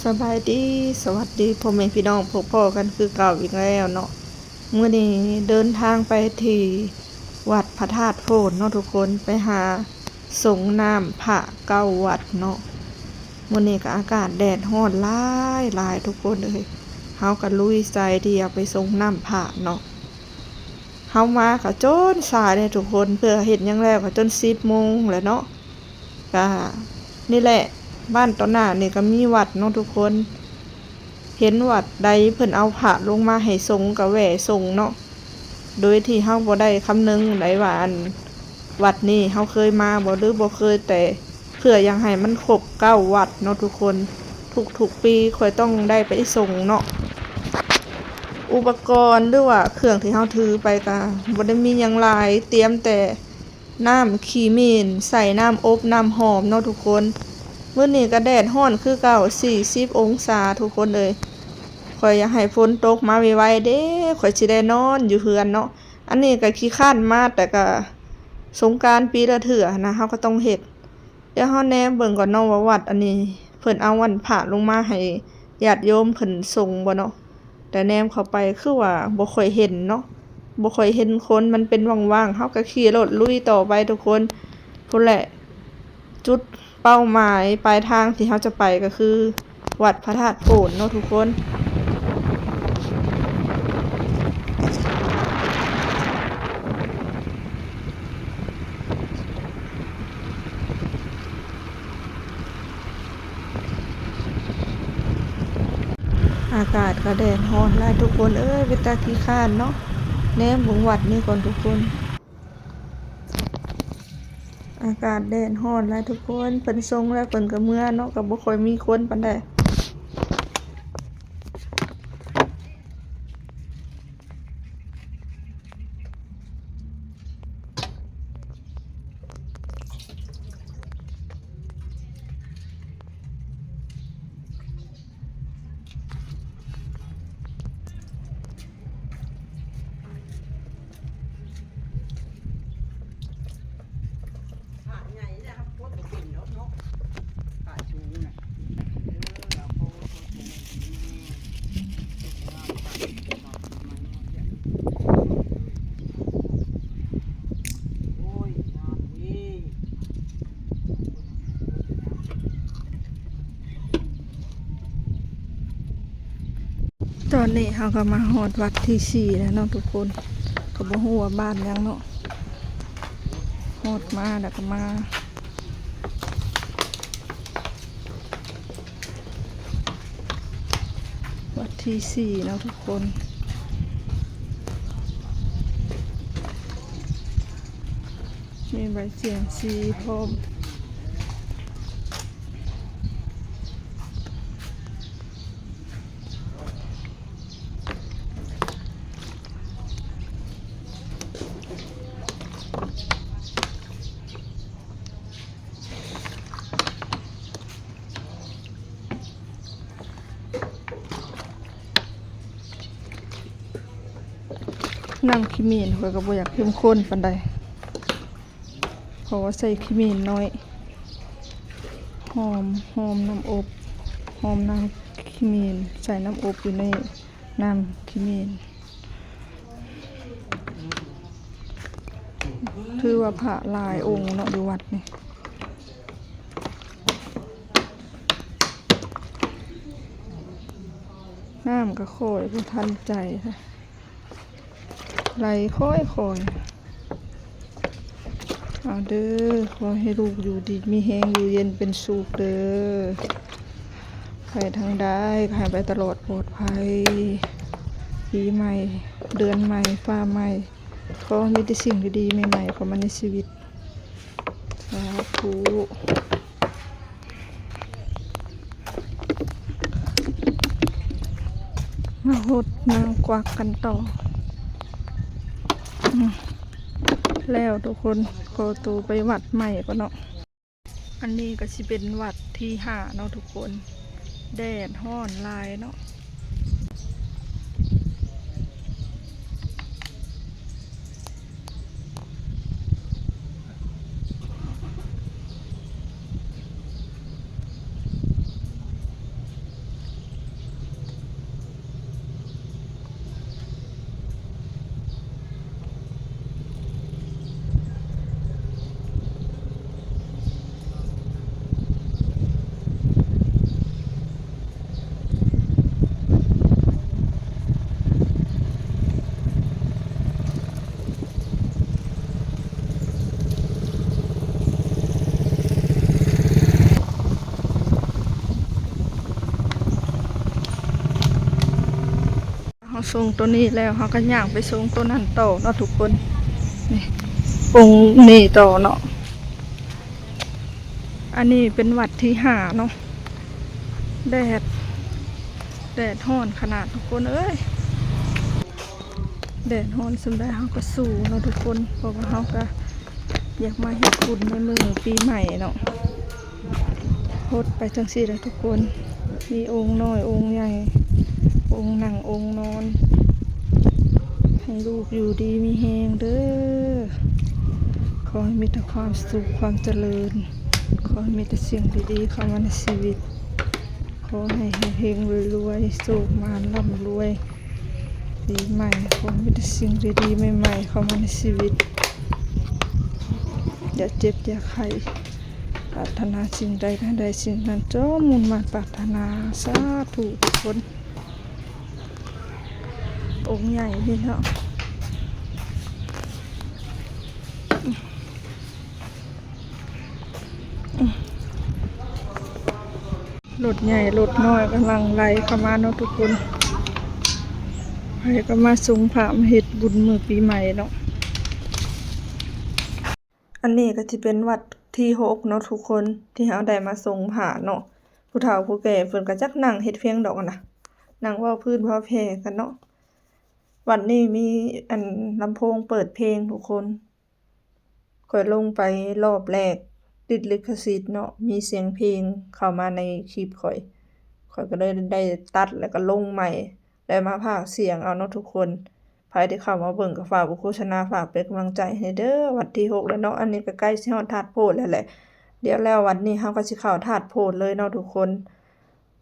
ສະບາຍດີ ສະຫວັດດີພໍ່ແມ່ພີ່ນ້ອງ ພົບພໍ້ກັນຄືເກົ່າອີກແລ້ວເນາະ. ມື້ນີ້ເດີນທາງໄປທີ່ວັດພະທາດໂພນເນາະທຸກຄົນ ໄປຫາສົງນ້ຳພະເກົ້າວັດເນາະ. ມື້ນີ້ກໍອາກາດແດດຮ້ອນຫຼາຍໆ ທຸກຄົນເອີຍ, ເຮົາກໍລຸຍໃສ່ທີ່ຈະໄປສົງນ້ຳພະເນາະ. ເຮົາມາກໍຈົນສາຍເດ້ທຸກຄົນ, ເພື່ອເຮັດຫຍັງແລ້ວກໍຈົນສິບໂມງແລ້ວເນາະ. ກະນີ້ແຫຼະ ບ້ານຕໍ່ໜ້ານີ້ກໍມີວັດເນາະທຸກຄົນ. ເຫັນວັດໃດເພິ່ນເອົາພະລົງມາໃຫ້ສົງກໍແວ່ສົງເນາະ, ໂດຍທີ່ເຮົາບໍ່ໄດ້ຄຳນຶງໄດ້ວ່າ ອັນ ວັດນີ້ເຮົາເຄີຍມາບໍ່ ຫຼືບໍ່ເຄີຍ, ແຕ່ເພື່ອຢາກໃຫ້ມັນຄົບເກົ້າວັດເນາະທຸກຄົນ. ທຸກໆປີຂ້ອຍຕ້ອງໄດ້ໄປສົງເນາະ. ອຸປະກອນ ຫຼືວ່າເຄື່ອງທີ່ເຮົາຖືໄປກໍບໍ່ໄດ້ມີຫຍັງຫຼາຍ, ຕຽມແຕ່ ນ້ຳຂີ້ໝິ່ນ ໃສ່ນ້ຳອົບນ້ຳຫອມເນາະທຸກຄົນ. ມື້ນີ້ກໍແດດຮ້ອນຄືເກົ່າ ສີ່ສິບອົງສາທຸກຄົນເອີຍ. ຂ້ອຍຢາກໃຫ້ຝົນຕົກມາໄວໆເດ້, ຂ້ອຍຊິໄດ້ນອນຢູ່ເຮືອນເນາະ. ອັນນີ້ກໍຂີ້ຄ້ານມາ, ແຕ່ກໍສົງການປີລະເທື່ອນະ ເຮົາກໍຕ້ອງເຮັດ. ດຽວເຮົາແນມເບິ່ງກ່ອນເນາະວ່າວັດອັນນີ້ ເພິ່ນເອົາອັນພະລົງມາໃຫ້ຍາດໂຍມເພິ່ນສົງບໍ່ເນາະ. ແຕ່ແນມເຂົ້າໄປຄືວ່າບໍ່ຄ່ອຍເຫັນເນາະ, ບໍ່ຄ່ອຍເຫັນຄົນ, ມັນເປັນຫວ່າງໆ. ເຮົາກໍຂີ່ລົດລຸຍຕໍ່ໄປທຸກຄົນ. ພຸ້ນແຫຼະ ຈຸດເປົ້າໝາຍປາຍທາງທີ່ເຮົາຈະໄປກໍຄືວັດພະທາດໂພນເນາະທຸກຄົນ. ອາກາດກໍແດດຮ້ອນຫຼາຍທຸກຄົນເອີຍ, ເປັນຕາຂີ້ຄ້ານເນາະ. ແນມເບິ່ງວັດນີ້ກ່ອນທຸກຄົນ. ອາກາດແດດຮ້ອນຫຼາຍທຸກຄົນ, ເພິ່ນສົງແລ້ວເພິ່ນກໍເມືອເນາະ, ກໍບໍ່ຄ່ອຍມີຄົນປານໃດ. ຕອນນີ້ເຮົາກໍມາຮອດວັດທີສີ່ແລ້ວເນາະທຸກຄົນ, ກໍບໍ່ຮູ້ວ່າບ້ານຫຍັງເນາະ. ຮອດມາແລ້ວກໍມາ ວັດທີສີ່ເນາະທຸກຄົນ, ມີໃບສຽມຊີພ້ອມ. ນ້ຳຂີ້ໝິ່ນຂ້ອຍກໍບໍ່ຢາກເຂັ້ມຂຸ້ນປານໃດ, ເພາະວ່າໃສ່ຂີ້ໝິ່ນໜ້ອຍ. ຫອມ, ຫອມນ້ຳອົບ, ຫອມນ້ຳຂີ້ໝິ່ນ, ໃສ່ນ້ຳອົບຢູ່ໃນນ້ຳຂີ້ໝິ່ນ. ຖືວ່າພະຫຼາຍອົງເນາະ ຢູ່ວັດນີ້. ນ້ຳກໍຄ່ອຍບໍ່ທັນໃຈນະ, ໄຫຼຄ່ອຍໆ. ເອົາເດີ, ຂໍໃຫ້ລູກຢູ່ດີມີແຮງ, ຢູ່ເຢັນເປັນສຸກເດີ. ໄປທາງໃດກໍໃຫ້ໄປຕະຫຼອດປອດໄພ. ປີໃໝ່, ເດືອນໃໝ່, ຟ້າໃໝ່, ຂໍມີແຕ່ສິ່ງດີໆໃໝ່ໆເຂົ້າມາໃນຊີວິດ. ສາທຸ. ມາຫົດນາງກວັກກັນຕໍ່. ອືມ ແລ້ວທຸກຄົນ, ຂໍໂຕໄປວັດໃໝ່ກ່ອນເນາະ. ອັນນີ້ກໍຊິເປັນວັດທີຫ້າເນາະທຸກຄົນ. ແດດຮ້ອນຫຼາຍເນາະ. ເ ເຮົາສົ່ງໂຕນີ້ແລ້ວ ເຮົາກໍຍ່າງໄປສົ່ງໂຕນັ້ນຕໍ່ເນາະທຸກຄົນ. ນີ້ ອົງນີ້ຕໍ່ເນາະ. ອັນນີ້ເປັນວັດທີຫ້າເນາະ. ແດດ ແດດຮ້ອນຂະໜາດທຸກຄົນເອີຍ. ແດດຮ້ອນສ່ຳໃດເຮົາກໍສູ້ເນາະທຸກຄົນ ເພາະວ່າເຮົາກໍຢາກມາເຮັດບຸນໃນມື້ປີໃໝ່ເນາະ. ຫົດໄປຈັ່ງຊີ້ແຫຼະທຸກຄົນ ມີອົງນ້ອຍອົງໃຫຍ່ ອົງນັ່ງອົງນອນ. ໃຫ້ລູກຢູ່ດີມີແຮງເດີ້ ຂໍໃຫ້ມີແຕ່ຄວາມສຸກຄວາມຈະເລີນ ຂໍໃຫ້ມີແຕ່ສິ່ງດີໆເຂົ້າມາໃນຊີວິດ. ຂໍໃຫ້ເຮັງໆ ລວຍໆ ໂຊກໝານ ລ່ຳລວຍ ປີໃໝ່ ຂໍໃຫ້ມີແຕ່ສິ່ງດີໆ ໃໝ່ໆ ເຂົ້າມາໃນຊີວິດ ຢ່າເຈັບຢ່າໄຂ້ ປາດຖະໜາສິ່ງໃດໃຫ້ໄດ້ສິ່ງນັ້ນ ສົມມຸດໝາດປາດຖະໜາ ສາທຸທຸກຄົນ. ອົງໃຫຍ່ນີ້ເນາະ. ລົດໃຫຍ່ລົດນ້ອຍກຳລັງໄຫຼເຂົ້າມາເນາະທຸກຄົນ ໃຜກໍມາສົ່ງພະມາເຮັດບຸນມື້ປີໃໝ່ເນາະ. ອັນນີ້ກໍຊິເປັນວັດທີຫົກເນາະທຸກຄົນ ທີ່ເຮົາໄດ້ມາສົ່ງພະເນາະ. ຜູ້ເຖົ້າຜູ້ແກ່ເພິ່ນກໍຈັກນັ່ງເຮັດພຽງດອກຫັ້ນນະ ນັ່ງເວົ້າພື້ນເວົ້າແຜ່ກັນເນາະ. ວັດນີ້ມີອັນລຳໂພງເປີດເພງທຸກຄົນ. ຂ້ອຍລົງໄປລອບແລກ ຕິດລິຂະສິດເນາະ ມີສຽງເພງເຂົ້າມາໃນຄລິບຂ້ອຍ ຂ້ອຍກໍເລີຍໄດ້ຕັດ ແລ້ວກໍລົງໃໝ່ ແລ້ວມາພາກສຽງເອົາເນາະທຸກຄົນ. ໃຜທີ່ເຂົ້າມາເບິ່ງກໍຝາກໂຄສະນາ ຝາກເປັນກຳລັງໃຈໃຫ້ເດີ້. ວັດທີຫົກແລ້ວເນາະ ອັນນີ້ກໍໃກ້ຊິຮອດທາດໂພນແລ້ວແຫຼະ. ດຽວແລ້ວວັດນີ້ເຮົາກໍຊິເຂົ້າທາດໂພນເລີຍເນາະທຸກຄົນ.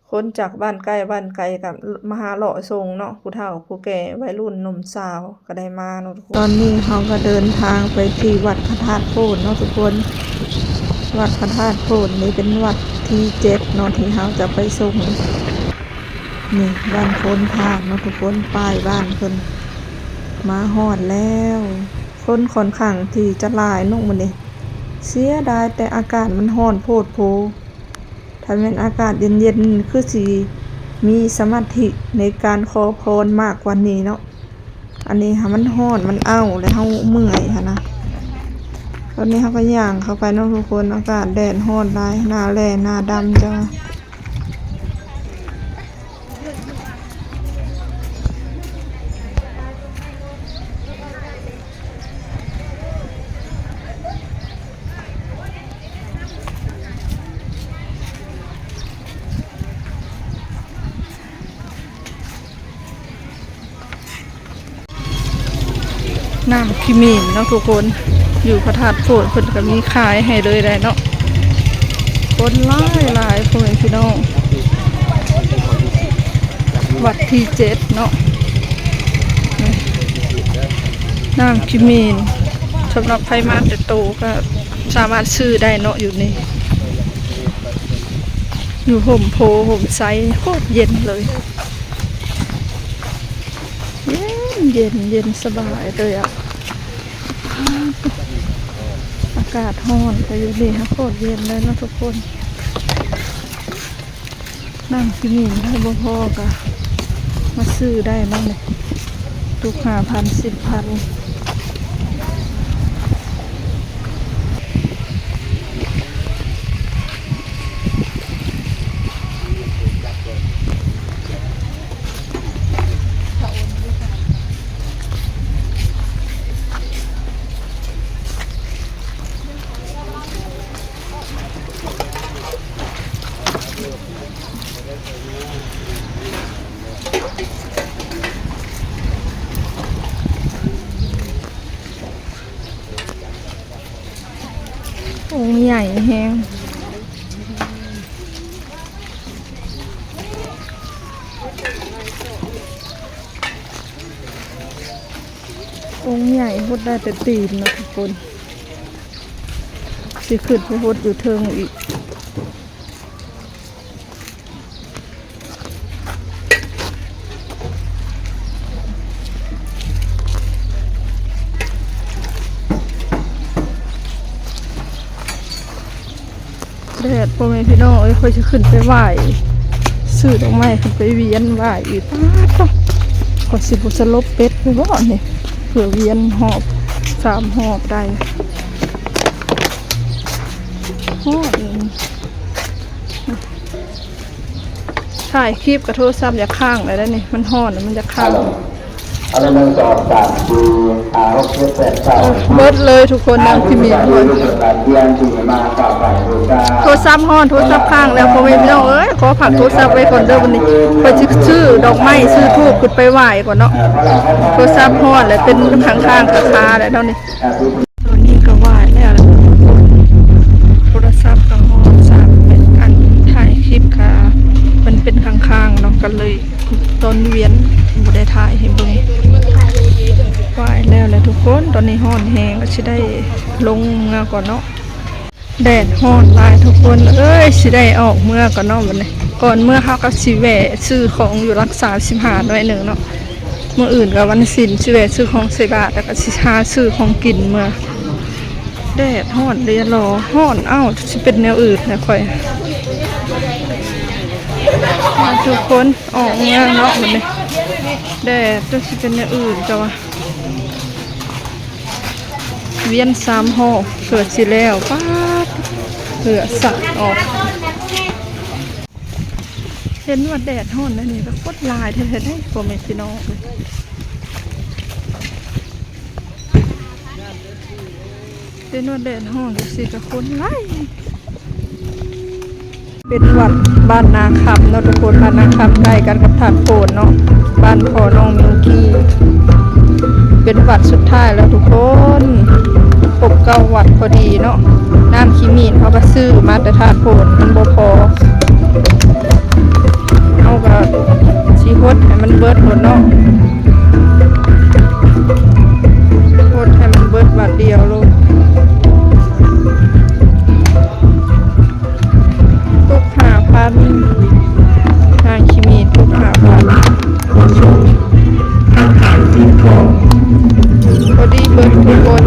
ຄົນຈາກບ້ານໃກ້ບ້ານໄກກໍມາຫາເລາະສົ່ງເນາະ ຜູ້ເຖົ້າຜູ້ແກ່ ໄວລຸ້ນໜຸ່ມສາວກໍໄດ້ມາເນາະທຸກຄົນ. ຕອນນີ້ເຮົາກໍເດີນທາງໄປທີ່ວັດພະທາດໂພນເນາະທຸກຄົນ. ວັດພະທາດໂພນນີ້ເປັນວັດທີເຈັດເນາະ ທີ່ເຮົາຈະໄປສົ່ງ. ນີ້ບ້ານໂພນພາກເນາະທຸກຄົນ ປ້າຍບ້ານເພິ່ນ. ມາຮອດແລ້ວ ຄົນຂ້ອນຂ້າງທີ່ຈະຫຼາຍເນາະມື້ນີ້ ເສຍດາຍແຕ່ອາກາດມັນຮ້ອນໂພດໂພ. ຖ້າແມ່ນອາກາດເຢັນໆ ຄືຊິມີສະມາທິໃນການຂໍພອນມາກກວ່ານີ້ເນາະ. ອັນນີ້ຫາມັນຮ້ອນ ມັນອ້າວ ແລ້ວເຮົາເມື່ອຍຫັ້ນນະ. ຕອນນີ້ເຮົາກໍຍ່າງເຂົ້າໄປເນາະທຸກຄົນ ອາກາດແດດຮ້ອນຫຼາຍ ໜ້າແລ້ໜ້າດຳຈັ່ງ. ນ້ຳຂີ້ໝິ້ນເນາະທຸກຄົນ ຢູ່ພະທາດໂພນເພິ່ນກໍມີຂາຍໃຫ້ເລີຍໄດ໋ເນາະ. ຄົນຫຼາຍໆ ພໍ່ແມ່ພີ່ນ້ອງ ວັດທີເຈັດເນາະ. ນ້ຳຂີ້ໝິ້ນ ສຳລັບໃຜມາແຕ່ໂຕກໍສາມາດຊື້ໄດ້ເນາະ ຢູ່ນີ້ ຢູ່ຮົ່ມໂພຮົ່ມໄຊ ໂຄດເຢັນເລີຍ. ເຢັນ ເຢັນ ເຢັນສະບາຍເລີຍອະ. ອາກາດຮ້ອນ ແຕ່ຢູ່ນີ້ຫາໂຄດເຢັນເລີຍເນາະທຸກຄົນ. ນ້ຳຂີ້ໝິ້ນໃຜບໍ່ພໍກໍມາຊື້ໄດ້ເນາະນີ້ ຕຸກຫ້າພັນ ສິບພັນ. ອົງໃຫຍ່ແຮງ ອົງໃຫຍ່ຫົດໄດ້ແຕ່ຕີນເນາະທຸກຄົນ ຊິຂຶ້ນໄປຫົດຢູ່ເທິງອີກ. ແດດ ພໍ່ແມ່ພີ່ນ້ອງເອີຍ ຂ້ອຍຊິຂຶ້ນໄປໄຫວ້ ຊື້ດອກໄມ້ຂຶ້ນໄປວຽນໄຫວ້ອີກ. ປາດໂທ້ ຂ້ອຍຊິບໍ່ສະຫຼົບເປັດໄປບໍ່ນີ້ ເພື່ອວຽນຮອບສາມຮອບໄດ້. ຮ້ອນ ຖ່າຍຄລິບກະໂທລະສັບຢາກຄ້າງແລ້ວເດ້ນີ້ ມັນຮ້ອນ ມັນຢາກຄ້າງ. ເບິດເລີຍທຸກຄົນ ນ້ຳທີ່ມີດ້ວຍ. ໂທລະສັບຮ້ອນ ໂທລະສັບຄ້າງແລ້ວ ພໍ່ແມ່ພີ່ນ້ອງເອີຍ ຂໍພັກໂທລະສັບໄວ້ກ່ອນເດີ. ບັດນີ້ຂ້ອຍຊິຊື້ດອກໄມ້ ຊື້ທູບຂຶ້ນໄປໄຫວ້ກ່ອນເນາະ. ໂທລະສັບຮ້ອນແລ້ວ ເປັນຄ້າງໆຄາໆແລ້ວເນາະນີ້. ຕອນນີ້ກະໄຫວ້ແລ້ວ ໂທລະສັບກະຮ້ອນ ສາມເປັນອັນຖ່າຍຄລິບກະ ມັນເປັນຄ້າງໆເນາະ ກະເລີຍ ຕອນວຽນບໍ່ໄດ້ຖ່າຍໃຫ້ເບິ່ງ. ໄຫວ້ແລ້ວແຫຼະທຸກຄົນ ຕອນນີ້ຮ້ອນແຮງ ກະຊິໄດ້ລົງເມືອກ່ອນເນາະ. ແດດຮ້ອນຫຼາຍທຸກຄົນເອີຍ ຊິໄດ້ອອກເມືອກ່ອນເນາະ. ບັດນີ້ກ່ອນເມືອເຮົາກະຊິແວ່ຊື້ຂອງຢູ່ຫຼັກສາມສິບຫ້າໜ້ອຍໜຶ່ງເນາະ. ມື້ອື່ນກະວັນສິນ ຊິແວ່ຊື້ຂອງໃສ່ບາດ ແລ້ວກະຊິຫາຊື້ຂອງກິນເມືອ. ແດດຮ້ອນເດລອ ຮ້ອນ ເອົ້າ ຊິເປັນແນວອື່ນແຫຼະຂ້ອຍ. ມາທຸກຄົນ ອອກເມືອເນາະ ບັດນີ້ ແດດ ຈະຊິເປັນແນວອື່ນ ແຕ່ວ່າ ວຽນສາມຮອບເພື່ອຊິແລ້ວ. ປາດ ເຫື່ອສາດອອກ. ເຫັນວ່າແດດຮ້ອນແນວນີ້ກະຄົນຫຼາຍແທ້ໆເດ້ ພໍ່ແມ່ພີ່ນ້ອງເອີຍ. ເປັນວັດແດດຮ້ອນຈັ່ງຊີ້ກະຄົນຫຼາຍ. ເປັນວັດບ້ານນາຄຳເນາະທຸກຄົນ ບ້ານນາຄຳໃກ້ກັນກັບທາດໂພນເນາະ ບ້ານພໍ່ນ້ອງມິວກີ້. ເປັນວັດສຸດທ້າຍແລ້ວທຸກຄົນ ຄົບເກົ້າວັດພໍດີເນາະ. ນ້ຳຂີ້ໝີນເຮົາກະຊື້ມາແຕ່ທາດໂພນ ມັນບໍ່ພໍ ເຮົາກະຊິຫົດໃຫ້ມັນເບິດໂລດເນາະ. ຫົດໃຫ້ມັນເບິດບາດດຽວໂລດ. ທຸກຫ້າພັນ ນາງຂີ້ໝີ່ທຸກຫ້າພັນ ພໍດີເບິດທຸກຄົນ.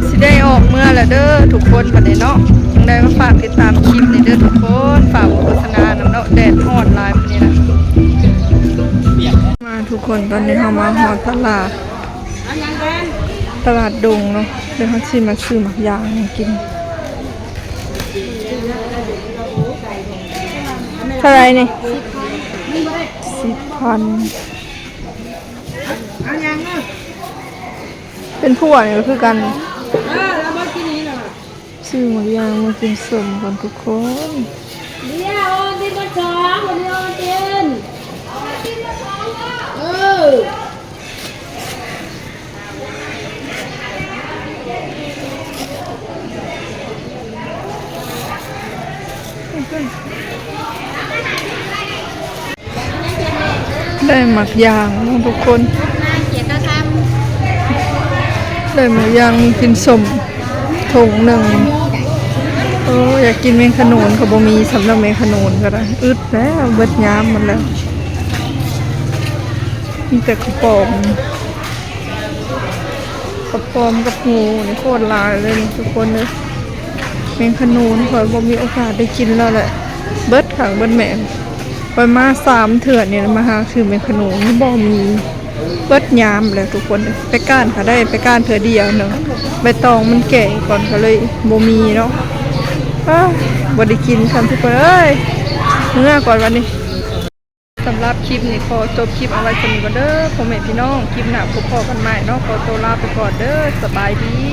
ຊິໄດ້ອອກເມືອແລ້ວເດີທຸກຄົນ ບັດນີ້ເນາະ. ຈັ່ງໃດມາຝາກຕິດຕາມຄລິບນີ້ເດີທຸກຄົນ ຝາກໂຄສະນານຳເນາະ. ແດດຮ້ອນຫຼາຍມື້ນີ້ນະ. ມາທຸກຄົນ ຕອນນີ້ເຮົາມາຮອດຕະຫຼາດ ຕະຫຼາດດົງເນາະ. ດຽວເຮົາຊິມາຊື້ໝາກຢາງກິນ. ເທົ່າໃດນີ້? ສິບພັນ. ເອົາຫຍັງເນາະ? ເປັນພວກນີ້ກະຄືກັນ. ເອີ ລະບໍ່ກິນນີ້ລະ. ຊື້ໝາກຢາງມາກິນສົ້ມກ່ອນທຸກຄົນ. ເດຍ ໂອນຕິນມາສອງ ເດຍ ໂອນຕິນ. ເອີ. ໄດ້ໝາກຢາງເນາະທຸກຄົນ ໄດ້ໝາກຢາງກິນສົ້ມຖົງໜຶ່ງ. ໂອ້ ຢາກກິນແມງຂະໜູນກະບໍ່ມີ ສຳລັບແມງຂະໜູນກະໄດ້ ອຶດແລ້ວ ເບິດຍາມໝົດແລ້ວ. ມີແຕ່ກະປອມ ກະປອມກັບຫູນີ້ໂຄດຫຼາຍເລີຍນີ້ທຸກຄົນເອີຍ. ແມງຂະໜູນຂ້ອຍບໍ່ມີໂອກາດໄດ້ກິນແລ້ວແຫຼະ ເບິດຄັກເບິດແມ່. ຂ້ອຍມາສາມເທື່ອນີ້ ມາຫາຊື້ແມງຂະໜູນບໍ່ມີ ເບິດຍາມແລ້ວທຸກຄົນເອີຍ. ໄປກ້ານກະໄດ້ ໄປກ້ານເທື່ອດຽວໜຶ່ງ ໃບຕອງມັນແກ່ກ່ອນກະເລີຍບໍ່ມີເນາະ. ອ້າ ບໍ່ໄດ້ກິນຊ້ຳທຸກຄົນເອີຍ ເມືອກ່ອນບັດນີ້. ສຳລັບຄລິບນີ້ຂໍຈົບຄລິບເອົາໄວ້ສ່ຳນີ້ກ່ອນເດີພໍ່ແມ່ພີ່ນ້ອງ. ຄລິບໜ້າພົບພໍ້ກັນໃໝ່ເນາະ. ຂໍໂຕລາໄປກ່ອນເດີ. ສະບາຍດີ.